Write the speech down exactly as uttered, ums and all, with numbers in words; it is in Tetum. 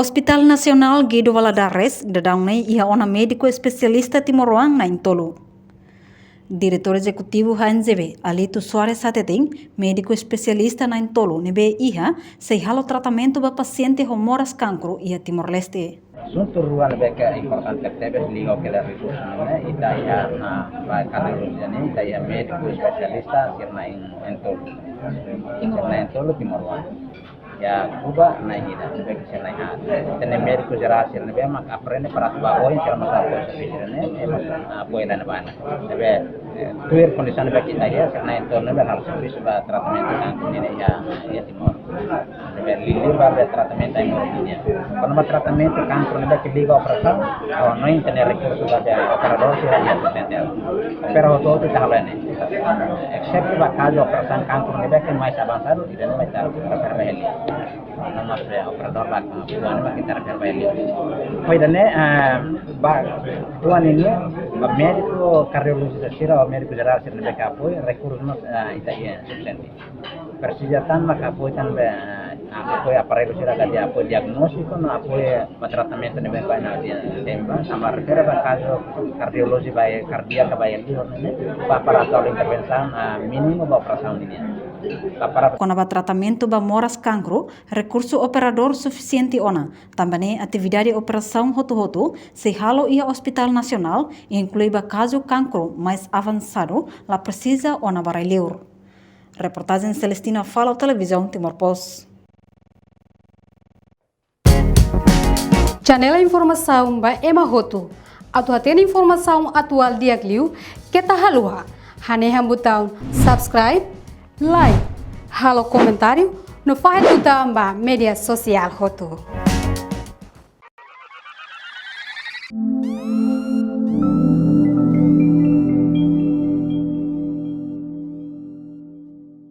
Hospital Nasionál Guido Valadares daudaun ne'e iha ona médiku espesialista timoroan na'in-tolu. Diretór Ezekutivu H N Z B, Alito Soares hateten, médiku espesialista na'in-tolu ne'ebé iha sei halo tratamentu ba pasiente ho moras kankru iha Timor-Leste. Asuntu rua ne'ebé ke importante tebes liga ho kedas rekursu ne'e, ita iha, ah, ba kardiolojia ne'e, ita iha médiku espesialista sira na'in-tolu. Sira na'in-tolu timoroan. Iha Kuba na'in-ida, ne'ebé ke sira na'in-haat. Ita-nia médiku jerál sira ne'ebé mak aprende para atu ba oin sira mós apoiu servisu ne'e, eh, mós apoiu dana bana. Ne'ebé, eh, tuir kondisaun ne'ebé ke ita iha, sira na'in-tolu ne'ebé harus servisu ba tratamentu kankru ne'e iha, iha Timor. Ne'ebé liuliu ba be tratamentu ai-moruk nian. Kona-ba tratamentu kankru ne'ebé ke liga operasaun, oh, no ita-nia rekursu ba be operadór sira iha sustenta. Opera hotu-hotu ita halo ne'e. Except ba kazu operasaun kankru ne'ebé ke mais avansadu, ida-ne'e mak ita refere ba heli. No mós be operadór ba, ah, Kuba ne'e mak ita refere ba heli. Pois ida-ne'e, ah, ba Kuba nian, ba médiku kardiolojista sira, ba médiku jerál sira ne'ebé ke apoiu, rekursu mós, ah, ita iha sustenta. Presiza tan mak apoiu tan be, ah, apoiu aparellu sira ka dia apoiu diagnóstiku no apoiu ba tratamentu ne'ebé ba na dia tempa, tanba refere ba kazu kardiolojia ba kardíaka ba liur ne'e, ba para atu halo intervensaun, ah, mínimu ba operasaun nian. Ba para Kona-ba tratamentu ba moras kankru, rekursu operadór sufisiente ona, tanba ne'e atividade operasaun hotu-hotu sei halo iha Hospital Nasionál, inklui ba kazu kankru mais avansadu, la presiza ona ba rai-liur. Reportajen Celestina Falo, Televizaun Timor Post. Janela informasaun ba ema hotu. Atu hatene informasaun atuál di'ak liu, keta haluha hanehan butaun subscribe, like, halo komentáriu, no fahe tutan ba média sosiál hotu.